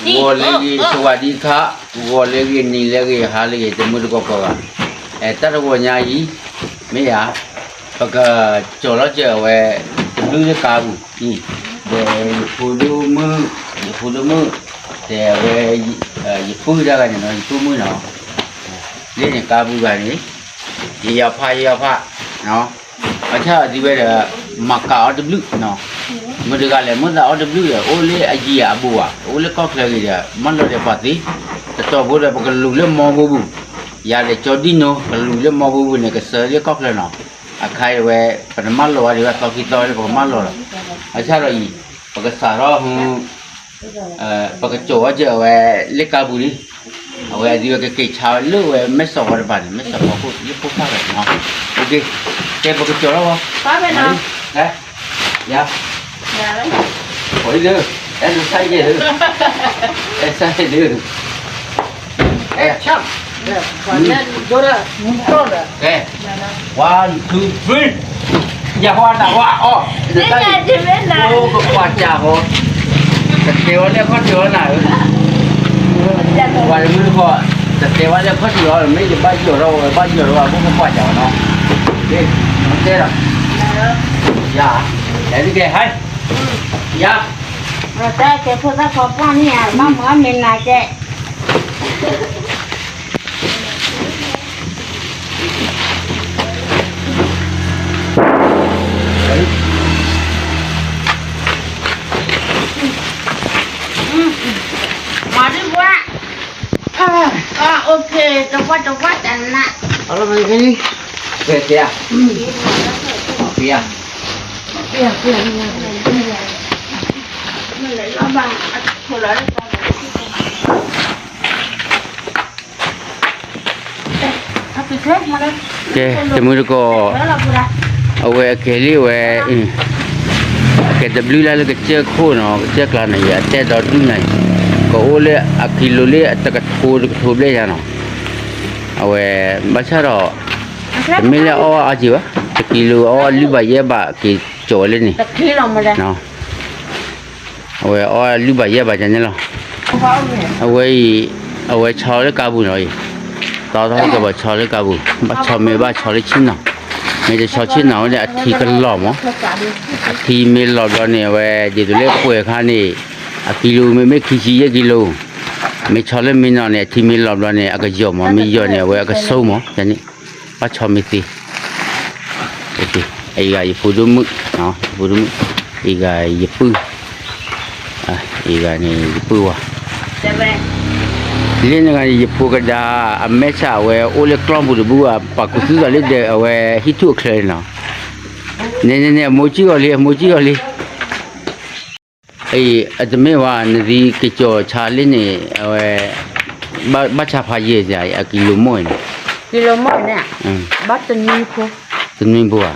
ဂီၤလၢအဂ့ၤ စဝၤဒံခါ, ဂီၤလၢအဂ့ၤ နံၤလၢအဂ့ၤ ဟါလၢအဂ့ၤ တမုၢ်တကိးကိးဂၤ, အဲ တၢ်တဂီၤညါအံၤ မ့ၢ်ဧါ, ပကကၠီၤလီၤစၢၤအဝဲ တဘျုးလၢကါပူၤအံၤ, ဒီးယဖိဒိၣ်မုၣ်, ယဖိဒိၣ်မုၣ်, ဒီးအဝဲ ယပုၢ်တဂၤန့ၣ်နီၤ, ယပုၢ်မုၣ်နီၤ, လၢန့ၣ်ကါပူၤဂၤန့ၣ်, ယယီၤဖး ယယီၤဖး, ဘၣ်ဆၣ်အီၤဒ်ဝဲဒီး မၤကးအီၤတဘျုးနီၤ, မုၢ်တဂၤလဲၤမိၣ်သးအီၤတဘျုးဒီး အိၣ်လၢအယံၤအဘူးဧါ, အိၣ်လၢကီၢ်ချၢဂ့ၤဒီး မၢလီၤဒီးပှၤသ့, တတီၤဖိဒီး ပကလူၤလၢမီပူၤပူၤ, ယၤဒီးကၠီဒံနိ ကလူၤလၢမီပူၤပူၤန့ၣ် ကစၢလၢကီၢ်ချၢနီၤ, အခါအံၤဝဲ ပတမၢလီၤဝဲဒံးဘၣ်သီခံသီလၢပကမၢလီၤလီၤ, ဘၣ်ဆၣ်ဒီးအံၤ ပကစးထီၣ်ဟု ပကကၠီၤဝဲစၢၤအဝဲ လၢကါပူၤလံ, အဝဲအဒုးဝဲကက့ၤဆါဝဲလၢဝဲမဲၢ်စီၤဃီတပၤန့ၣ် မဲၢ်စီၤဃီခိၣ် လၢဖိဖၣ်ဂၤန့ၣ်နီၤ, ကဲ ပကကၠီၤလီၤဝဲ, ယၤ, ပှၤအံၤဒၢ, အဲၣ်ဒိးဆါယဲၢ်ဒၢ, အဲၣ်ဆါယဲၢ်ဒၢ အဲ one two three, ယၤဟီနၤဝါအီၣ်, အိၣ်ကကွၢ်စၢ်ဃီ, တတဲဝဲလၢခီၣ်ထံးအီၤနၤဧၢ, ပှၤတမုၢ်တကိး, တတဲဝဲလၢခီၣ်ထံးအီၤ မ့ၢ်ယဘၣ်ယီၤထီၣ်ဝဲ ဘၣ်ယီၤထီၣ်ဝဲ ဘၣ်ကကွၢ်စၢ်အီၤနီၤ, ကဲ, တဲဒီး, ယၤ, အဲၣ်ဒိးကဲ ဟဲ, ယၤ တဲကဲဖိသၣ်ဖီပှၢ်န့ၣ်ဧါ, ဘၣ်မၤမ့ၢ်နၤကဲ, မၤဒံးဝဲ, အိၣ်ခ့, တဝၢ်တဝၢ်တနး, အလီၤမ့ၢ်ကဲ, ကဲ, ကဲ, ကဲ, ကဲ, ကဲ, တမုၢ်တကိး, အဝဲအကဲၤလံဝဲ, ကဲၤတဘျုးလၢ်လၢကစၢၢ်ခိၣ်နီၤ, ကစၢၢ်ကျါန့ၣ် ယတဲဒီဒူၣ်ညါအံၤ, ကအိၣ်လၢအကံလိလၢတကထိတကထိဘျဲၣ်ညါနီၤ, အဝဲ, ဘၣ်ဆၣ်ဒီး, တမ့ၢ်လၢအီၣ်အါက့ၤဘၣ်, တကံလိအီၣ်လွံၢ်ဘးယဲၢ်ဘးက့ၤကၠီၤဝဲလၢန့ၣ် အဝဲအီၣ်လွံၢ်ဘးယဲၢ်ဘးန့ၣ်လီၤ. အဝဲအံၤ, အဝဲဆီလၢကါပူၤနီၤအံၤ, တီထီၣ်ကဘၣ်ဆီလၢကါပူၤ, ဘၣ်ဆီမ့ၢ်ဘၣ်ဆီလၢဆ့ၣ်နီၤ, မ့ၢ်တဆီဆ့ၣ်နီၤဝဲန့ၣ် အထံကလီၤမး, အထံမ့ၢ်လီၤဘျီန့ၣ် အဝဲဒ်သိးလၢပှဲၤအခါန့ၣ်, အကံလိမ့ၢ်မ့ၢ်ခံဆံယဲၢ်ကံလိ, မ့ၢ်ဆီလၢမ့ၢ်နီၤန့ၣ် အထံမ့ၢ်လီၤဘျီန့ၣ် အကယီၤမး, မ့ၢ်ယီၤန့ၣ် အဝဲအကစိမး, န့ၣ်, ဘၣ်ဆီမ့ၢ်သ့ အံၤဂၤယဖိဒိၣ်မုၣ်, ယဖိဒိၣ်မုၣ်, အံၤဂၤယပုၢ်, အံၤဂၤန့ၣ် ယပုၢ်ဝဲ, လၢန့ၣ်ဂၤန့ၣ် ယဖိကဒါ, အမဲာ်ဆှးဝဲအိၣ်လၢကျီၢ်ပူၤတဘူၣ်ဘၣ်, ပှၤကူၣ်သံသးလၢဒီးအဝဲဟံၣ်ထူၣ်အချၢန့ၣ်နီၤ, န့ၣ်န့ၣ်န့ၣ် အမိၢ်ကံၣ်ဂီၤလံ အမိၢ်ကံၣ်ဂီၤလံ အံၤ အတမ့ၢ်ဝဲ နသံက့ၤကၠီၤဆါလံန့ၣ် အဝဲ ဘၣ်ဆါဖးယံာ် အကံလိမိၢ်န့ၣ်, ကံလိမိၢ်န့ၣ်, ဘၣ်တနွံဖိ, တနွံဖိဧါ,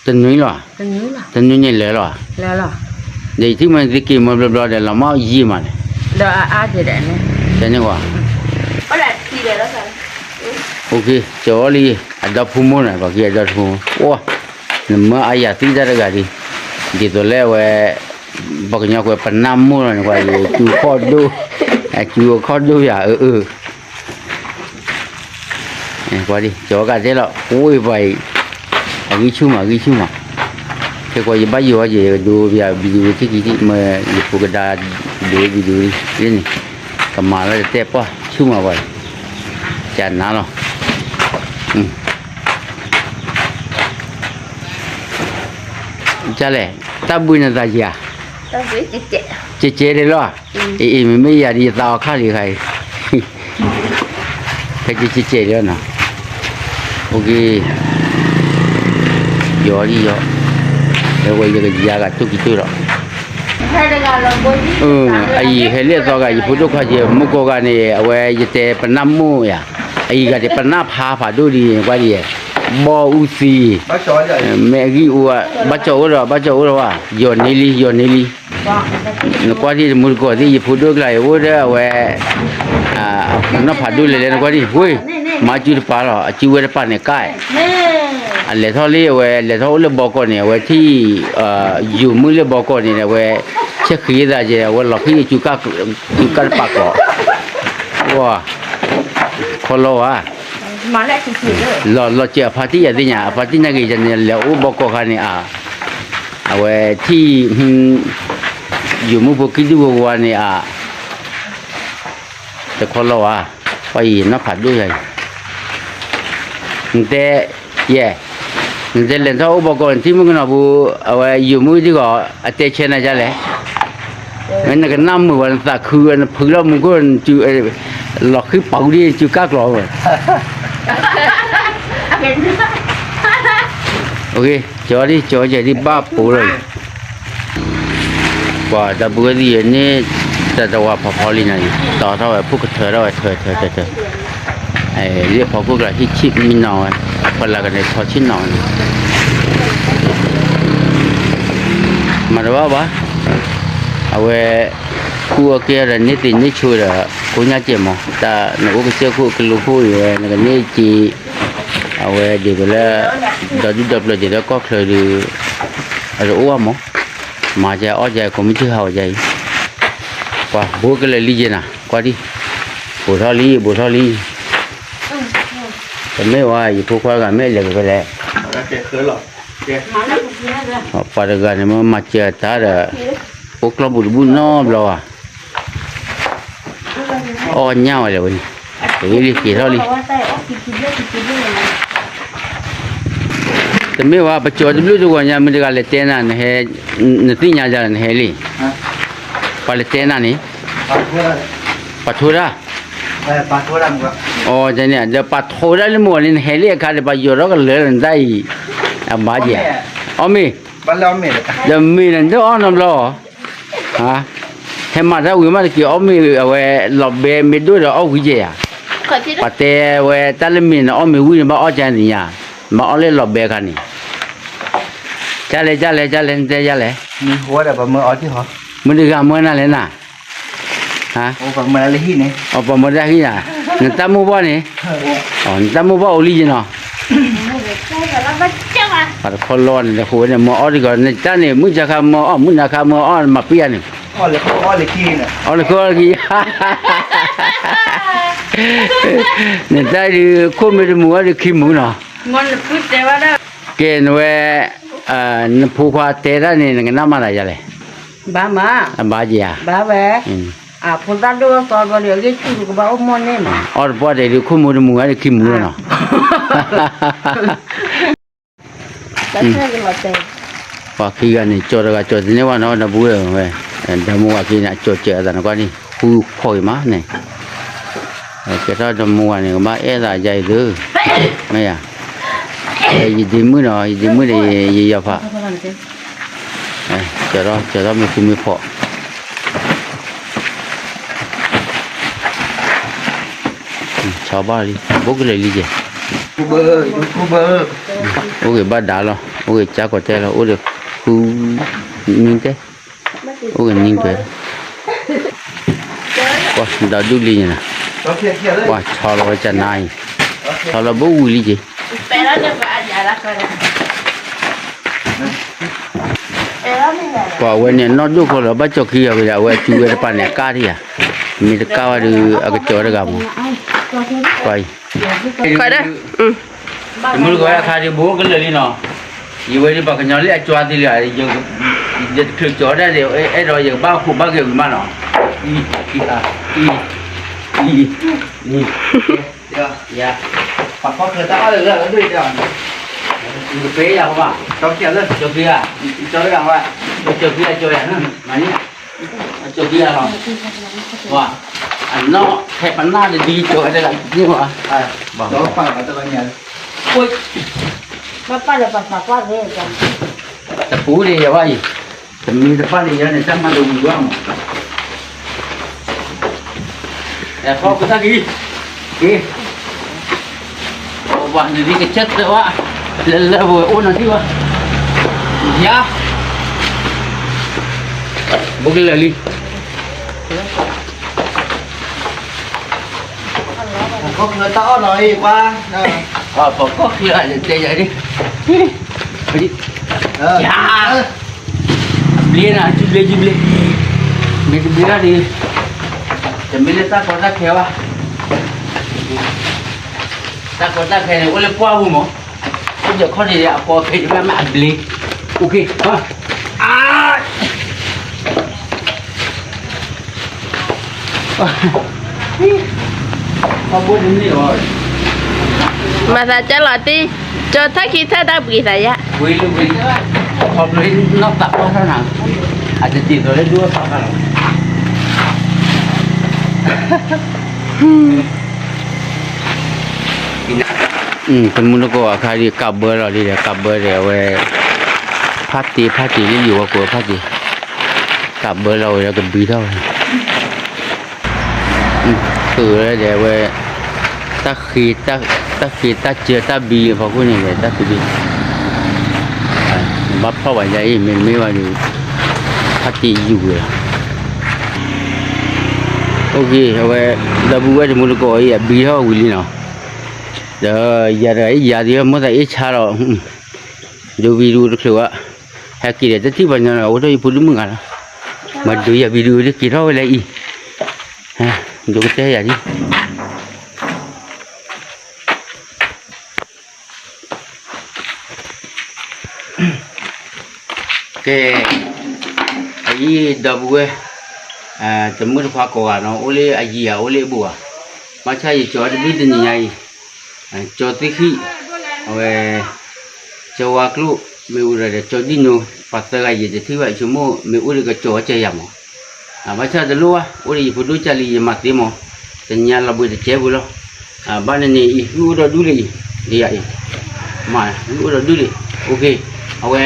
တနွံလီၤ, တနွံန့ၣ်လၢာ်လီၤ, ဒီးယထံၣ်မ့ၢ်နသံက့ၤမ့ၢ်ဘျီဘျီဒီး လီၤမၢ်ယံာ်မးန့ၣ်, ဒီးအါအါက့ၤဒီးန့ၣ်, ကၠီၤအီၤလံ, အဒီဖိမိၢ်န့ၣ် ပှၤက့ၤအဒီဖိမိၢ်, အိၣ်, နမၢအါယၤသံတၢ်တဂၤဒံး, ဒ်သိးလၢအဝဲ ပှၤကညီကွဲးပနၢ်မိၢ်လီၤန့ၣ် ကွၢ် ကၠူခီၣ်ဒိၣ်, ကၠူအခီၣ်ဒိၣ်ယၤအၢ, ကွၢ်ဒ် ကၠီၤကးတဲလီၤ ဝ့ၢ်ပှၤအံၤ, အဂံၢ်ဆူၣ်မး အဂံၢ်ဆူၣ်မး, ခဲကွၢ်ယဘၣ်ယိၤအီၤ ယကဒိးဘၣ် video ထံၣ်ခံထံၣ် မ့ၢ်ယဖိကဒါဒိး video လံန့ၣ်, ကမၤလၢတတဲပှၢ် ဆူၣ်မးပှၤ, ကနၤလီၤ. ကလဲၣ်, တၢ်ဘှံးနသးယၤ, ကဲကဲဒ်လီၤ, အ့ အ့ မ့မ့ၢ်ယၤဒ်ယသးအီၤခါလံခါအံၤ, ကဲကဲကဲကဲဒ်လီၤနီၤ, အိၣ်က့ၤ, ယီၤလံယီၤ, ဝဲယကယၤဂၤတိၢ်ကံတိၢ်လီၤ. အအံၤဟဲလၢအသီဂၤ ယဖိဒိၣ်ခွါက့ၤ မုၢ်ကိးဂၤန့ၣ် အဝဲယတဲပနၢ်မိၢ်ယၤ, အအံၤဂၤဒ်ပနၢ်ဖးဖးဒိၣ်ဒ်န့ၣ် ကွၢ်ဒ်ယဲ, ဘီအူသံ, မ့ၢ်အဂံၢ်အူ, ဘၣ်ကၠီၣ်အိၣ်ဒီး ဘၣ်ကၠီၣ်အိၣ်ဒီးဝဲ, ယီၤန့ၢ်လံ ယီၤန့ၢ်လံ. နကွၢ်ဒ်တမူတကိးသ့ၣ် ယဖိဒိၣ်ကျါအံၤ အိၣ်ဒီးအဝဲ နီၢ်ဖးဒိၣ်လဲၣ်လဲၣ် နကွၢ်ဒ် ဝ့ၢ် မၤစုတပၤလီၤ အစုဝဲတပၤန့ၣ်ကါ, အလဲၤထီၣ်လၢအဝဲ လဲၤထီၣ်အိၣ်လၢဘီကီးန့ၣ် အဝဲထံၣ် ယိၤမုၣ်လၢဘီကီးန့ၣ် အဝဲ ဆဲးဃံသးယဲ အဝဲလီၤဃံ ကၠူကၣ်တပာ်ကျိး, ဝါ, ခီလီၤဧါ, လီၤစဲးအဖါတံၢ်ယသ့ၣ်ညါ အဖါတံၢ်နာ်က့ၤယန့ၣ် လဲၤအိၣ်ဘီကီၢ်ခါန့ၣ်ဧါ, အဝဲထံၣ် ယိၤမုၣ်ဖိခံဒူၣ်ဝဲဝါန့ၣ်ဧါ, တခီလီၤဧါ, ပှၤအံၤနီၢ်ဖးဒိၣ်ယၤအံၤ, နတဲ, ယဲ, နတဲလဲၤထီၣ်အိၣ်ဘီကီၢ် နထံၣ်မုၣ်ကနီၤပူၤ, အဝဲယိၤမုၣ်ထံၣ်ဂီၤ အတဲဆဲးနၤဒ်လဲၣ်, နကနၣ်မုာ်ဝဲ နသးခုဝဲ နဖုလီၤမူခိၣ် လီၤဃံပာ်ဒ်ကၠူကၣ်ကျိးဝဲ, ကၠီဒ် ကၠီယဲဒ်ဘၣ်ပိာ်လီၤအံၤ ပှၤတၢ်ပုၢ်ဝဲၢ်သံၣ်န့ၣ် တၢ်တဝါဖီဖီလံနၤအံၤ တီထီၣ်ဝဲ ဖုၣ်ကထၢထီၣ်ဝဲထၢထၢထၢထၢ, လၢဖီခိၣ်ကျါဟံၣ်ဆံၣ်မံနီၤဝဲ, ဖီလာ်ကန့ၣ်ထီဆံၣ်နီၤဝဲန့ၣ်, မၤတဘၣ်ဘၣ်, အဝဲ ကူၣ်အီၣ်ကဲဒီးန့ၢ်သ့န့ၢ်ဆိဒီး ကိညၢ်စဲးမး တၢ်နအိၣ်ကစၢၢ်ခိၣ်ကလိခိၣ်အံၤဝဲ နကန့ၢ်စ့ အဝဲဒ်သိးလၢ ဒီဒူၣ်ဒီပျၢၤဒ်သိးကီၢ်ချၢဒီး အတအိၣ်ဘၣ်မး, မၤကဲအီၣ်ကဲကိးမုၢ်ထံဟးဝဲကဲအံၤ, ပှၤဘိကလၢာ်လံယဲနၤ ကွၢ်ဒံ, ဘူးထီၣ်လံ ဘူးထီၣ်လံ, တမ့ၢ်ဝဲ ယဖိခွါတဂၤမ့ၢ်လဲၤကဖဲလဲၣ်, ပှၤတဂၤန့ၣ်မ့ၢ်မၤစၢၤတၢ်ဒီး အိၣ်ကျီၢ်ပူၤတဘူၣ်နီတဘျီဘၣ် အီၣ်ညၣ်ဝဲလဲၣ်ဝဲန့ၣ်, တဂ့ၤလံက့ၤထီၣ်လံ, တမ့ၢ်ဝဲ ပကၠီတဘျုးတဂီၤညါ မ့ၢ်တဂၤလဲၤတဲနၤ နဟဲ, နသ့ၣ်ညါဒ်လဲၣ်နဟဲလံ, ပှၤလဲၤတဲနၤန့ၣ်, ပှၤထိဒၣ်, အန့ၣ် ဒီးပှၤထိဒၣ်လၢမုၢ်ဂီၤန့ၣ် နဟဲလံအခါဒီး ပှၤယိးထီၣ်ကလၢာ်လၢနတၢ်အံၤ, အဘၣ်ယဲ, အီၣ်မ့ၤ, ဒီးမ့ၤန့ၣ် နတအီၣ်နီတဘျီ ဟဲမၤတၢ်ဝံၤမးတက့ၢ် အီၣ်မ့ၤအဝဲ လီၤဘဲမ့ၢ်ဒိၣ်ဒီးအီၣ်ဝံၤကဲဧါ, ပှၤတဲဝဲတၢ်လၢမ့ၤန့ၣ် အီၣ်မ့ၤဝံၤန့ၣ် ဘၣ်အီၣ်ကါန့ၣ်ညါ, ဘၣ်အီၣ်လၢလီၤဘဲခါန့ၣ်, ကၢ်လဲၣ် ကၢ်လဲၣ် ကၢ်လဲၣ် နတဲယၤလဲၣ်, မုၢ်တဂၤမၢနၤလဲၣ်နၤ ပှၤမၢတၢ်ဟံၣ်နၤ, နတၢ်မိၢ်ပှၢ်န့ၣ်, နတၢ်မိၢ်ပှၢ်အိၣ်လံယနီၤ, ပှၤတခီလီၤန့ၣ် တဃိဝဲန့ၣ် မၢအီၣ်တဂီၤ နတၢ်န့ၣ် မုၢ်စၢခါမၢအီၣ် မုၢ်နၤခါမၢအီၣ် မၤပံယၤန့ၣ်, အီၣ်လၢခိၣ်အီၣ်လၢခံ, နတၢ်ဒုး ခိၣ်မ့ၢ်တမုာ်ဝဲဒီးခံမုာ်နီၤ, ကဲနဝဲ, နဖိခွါတဲတၢ်န့ၣ် နကနၣ်မၤသးယၤလဲၣ်, ဘၣ်မး, အဘၣ်ယဲဧါ, ဘၣ်ဝဲ, ဖိသၣ်ဒိၣ်အသီဘျီဒီး အဂ့ၢ်ဆူၣ်ကဘၣ်အိၣ်မီၢ်န့ၣ်မး, အီၣ်တပှၢ်တဲဒုး ခိၣ်မ့ၢ်တမုာ်ဝဲဒီးခံမုာ်လီၤနီၤ ပှၤခံဂၤန့ၣ် ကၠီတဂၤကၠီတန့ၢ်ဝဲနီၤ ဒီပုၢ်ဝဲၢ်ဝဲ, ဒီမါဝၤခံန့ၣ် အကၠီစၢၤအသးန့ၣ်ကွၢ်န့ၣ် ဃုဖီၣ်ဂ့ၤမးန့ၣ်, ကဲထီၣ်ဒီမါဝၤန့ၣ် ကဘၣ်အဲၣ်သးယါအံၤသု, မ့ၢ်ယၤ, ယဒ့မုၣ်နီၤ ယဒ့မုၣ်န့ၣ် ယယီၤဖး, ကၠီထီၣ် ကၠီထီၣ်မ့ၢ်ဃုမ့ၢ်ဖီၣ် ဆီဘၣ်လံ ဘိကလၢာ်လံကဲ, အိၣ်ဂ့ၤဘၣ်ဒါလီၤ အိၣ်ဂ့ၤကၠါကီးတဲလီၤ အိၣ်ဒီးဃု, နံတဲ, အိၣ်ဂ့ၤနံတဲ, ပှၤဒီဒူၣ်လံန့ၣ်, ပှၤဆီလီၤဝဲကနါအံၤ, ဆီလီၤဘိဝံၤလံက့ၤ ပှၤအဝဲန့ၣ် နီၢ်ဒိၣ်ဖိလီၤ ဘၣ်ကၠီၤခံဂၤဝဲဒၣ် အဝဲအစုဝဲတပၤန့ၣ် အကါဒံးဧါ, မ့ၢ်တကါဝဲဒီး အကစၢ်တဂၤမး, ပှၤအံၤ, တမုၢ်တကိးအခါဒီး ဘိကလၢာ်လံနီၤ, ယဝဲဒၣ်ပှၤကညီလၢအကၠီသ့လံ, ယတချုးကၠီဒၣ်ဒီး အဲၣ်ဒိးယကဘၣ်ဟူးဘၣ်ဂဲၤဝံၤမးနီၤ, အံၤ, အံၤ, အံၤ, အံၤ, ယၤ, ပှၤဖီၣ်ချၢတၢ်အီၣ်လၢလၢအဒိၣ်အံၤ, နကပဲယၤပှၤဘၣ်, ကၠီခံဂၤလၢ ကၠီခံဂၤ, ကၠီတဂၤဝဲ, ကၠီခံဂၤကၠီယၤ, မၤန့ၣ်, ကၠီခံဂၤလီၤ, ပှၤ, အနီၢ်ထဲပနၢ်တဒုကၠီဝဲတဂၤန့ၣ်, ဘၣ်ပၢ်လၢပှၤသးပှၢ်သ့ၣ်, တပူၤဒံးယၤဘၣ်အံၤ, တမံၤတပၢ်န့ၣ်ယၤန့ၣ် တၢ်မၤတဝံၤဘၣ်မး အဲ ဖီၣ်ကစၢ်ကံ, က့, ပှၤနဒ်ကဆၢထၢၣ်ဝဲ, လၢလၢပဝဲအိၣ်နီၤထံၣ်ဝဲ, ယၤ, ဘိကလၢာ်လံ, ပှၤကီၢ်ချၢတၢ်အီၣ်နီၤအံၤပှၤ, ပှၤကီၢ်ချၢအတဲယၤဒ်, ယၤ, ဘျ့နၤ ကဘျ့ ကဘျ့, မ့ၢ်တဘျ့လီၤဒ်, တမ့ၢ်လၢတၢ်ကီတၢ်ခဲဘၣ်, တၢ်ကီတၢ်ခဲန့ၣ် အိၣ်လၢပှၢ်ပူၤမး, အိၣ်ဒီးခီၣ်ထံးအကီခဲမ့ၢ်အဘျ့, အိၣ်က့ၤ, အါ မၤသးကၢလီၤတံၢ်, ကၠီထၢၣ်ခံထၢၣ်တၢ်ဘှံးသးယါ, ဝံၤလံဝံၤလံ, ခီဖျိနီၢ်သးပှၢ်ထီၣ်နၤ, အတဒ်သိးလၢဒူၣ်အသးခါလီၤ. တမူတကိးအခါဒ်ကးဘၢလီၤဒ်ဒီး ကးဘၢဒီးအဝဲ ဖးတ့ၢ်ဖးတ့ၢ်လၢယိၤဝဲကိးဖးတ့ၢ်, ကးဘၢလီၤဝဲဒီးကဘံထီၣ်ဝဲ သုးဝဲဒီးအဝဲ တၢ်ဃ့, တၢ်ဃ့တၢ်စၢတၢ်ဘံအဖီခိၣ်န့ၣ်ဒီး တၢ်သဘံၣ်, ဘၣ်ဖျီၣ်ဘၣ်ယၤအံၤ မ့တမ့ၢ်ဘၣ်ဒီး ဖးတ့ၢ်ယူၤဝဲလီၤ. အိၣ်က့ၤ အဝဲ ဒီပုၢ်ဝဲၢ်တမူတကိးအံၤ အဘံထီၣ်ဝံၤလံနီၤ, ဒီးယၤတဂၤအံၤ ယၤဒ်မိၣ်သးအ့ၣ်ဆါဒီး ဒိးဝံၤဒိးတချုးဘၣ်, ဟဲက့ၤဒီးတထံၣ်ပှၤညီဒီး အိၣ်ထီၣ်ယဖိဒိၣ်မုၣ်ဂၤလီၤ, မၤဒိးယၤဝံၤဒိးဒ်က့ၤထီၣ်ဝဲလၢအံၤ, ဒိးကတဲယၤဒ် ကဲ, အံၤဒီပုၢ်ဝဲၢ် တမုၢ်တခွါကိးဂၤနီၤ အိၣ်လၢအယံၤဧါ အိၣ်လၢအဘူးဧါ, ဘၣ်ဆၣ်ယကၠီၤတဘျုးတနံၤညါအံၤ, ကၠီၤသ့ၣ်ဃံၣ်, အဝဲ ကၠီၤဝါကျိၣ် မ့ၢ်အိၣ်ဒီး ကၠီၤဒံၣ်နိ ပှၤသၢဂၤယံၤတထံၣ်ဘၣ် ယဆိကမိၣ်မ့ၢ်အိၣ်ဒီးကကၠီၤအီၤကဲယၤမး, ဘၣ်ဆၣ်တလိၣ်ဘၣ် အိၣ်ဒီးယဖိဒိၣ်ကၢ်လံ ယမၤသ့မး, တနံၤညါလီၤဘှံးတကဲဖိလီၤ, ဘၣ်န့ၣ်န့ၣ်အံၤ ဂုၢ်အိၣ်ဒီးဒူၣ်လံအံၤ, ဒ်ယၤအံၤ, မၤ ဂုၢ်အိၣ်ဒီးဒူၣ်လံ, အဝဲ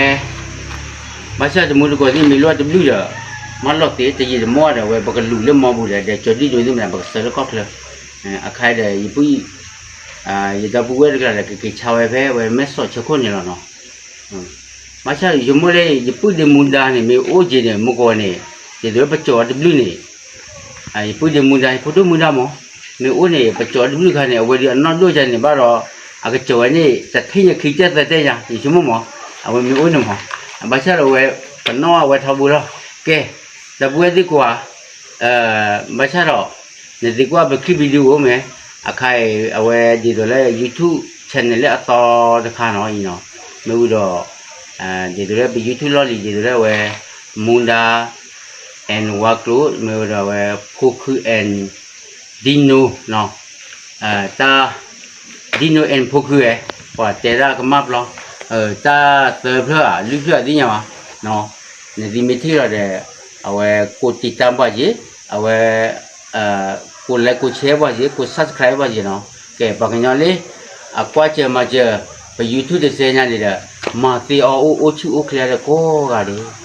ဘၣ်ဆၣ်တမူတကိးသ့ၣ်မ့ၢ်လိၣ်တဘျုးဒီး, မၤလီၤသ့တယံာ်တမီၢ်ဒီး အဝဲပကလူၤလၢမီပူၤဒီး ဒီးကၠီၤဒံၣ်ဒိသ့ၣ်မနုၤ ပကစၢလၢကီၢ်ချၢ, အခါဒီးယပုၢ်, ယဒီပုၢ်ဝဲၢ်တကျါဒီး ကက့ၤဆါဝဲဖဲဝဲမဲၢ်ဆီးဆၢခိၣ်န့ၣ်လီၤနီၤ, ဘၣ်ဆၣ်ယဆိကမိၣ်လၢ ယပုၢ်ဒ့မူဒါန့ၣ် မ့ၢ်အိၣ်က့ၤန့ၣ် မူကီးန့ၣ်, ယဒိးပကၠီၤအီၤတဘျုးန့ၣ် ယပုၢ်ဒ့မူဒါ ယဖိဒိၣ်မူဒါမး, မ့ၢ်အိၣ်န့ၣ် ပကၠီၤအီၤတဘျုးခါန့ၣ် အဝဲဒ်အနီၢ်ဒိၣ်ယၤန့ၣ်ဘၣ်ဒီး, အကကၠီၤဝဲန့ၣ် တထံၣ်ညါခံကဲသၢတဲညါ ယဆိကမိၣ်မး, အဝဲမ့ၢ်အိၣ်န့ၣ်မး, ဘၣ်ဆၣ်ဒီးဝဲ, ပနီၣ်အဝဲထီဘိလီၤ, ကဲ, ဒီပုၢ်ဝဲၢ်သ့ၣ်ကိးဧါ, ဘၣ်ဆၣ်ဒီး, နသ့ၣ်ကွၢ်ပချံ video မ့ၢ်, အခါအံၤ အဝဲဒ်သိးလၢ YouTube channel လၢအသီတခါနီၤအံၤနီၤ, မ့ၢ်ဝံၤဒီး, ဒ်သိးလၢပ YouTube လီၢ်လံၤ ဒ်သိးလၢအဝဲ, မူဒါ and ဝါကျိာ် မ့ၢ်ဝံၤဒီးအဝဲ ဖိခု and Dino နီၤ, တၢ် Dino and ဖိခုဧၢ, ပှၤတဲဒၣ်ကမၣ်ပျီ, တၢ်သၢဖျၢၣ်ဧါ လွံၢ်ဖျၢၣ်ဧါသ့ၣ်ညါဘၣ်, နသုမ့ၢ်ထံၣ်လီၤဒီး, အဝဲ ကိးတံာ်တၢ်ပှၤက့ၤ, အဝဲ, ကိး like ကိး share ပှၤက့ၤ ကိး subscribe ပှၤက့ၤနီၤ, ကဲ ပှၤကညီလၢ, အကွၢ်စၢၤမၤစၢၤ, ပ YouTube တစဲညါန့ၣ်ဒီး, မၤသ့အီၣ်အိၣ်အိၣ်ဆူၣ်အိၣ်ချ့ဒီးကိးဂၤဒဲး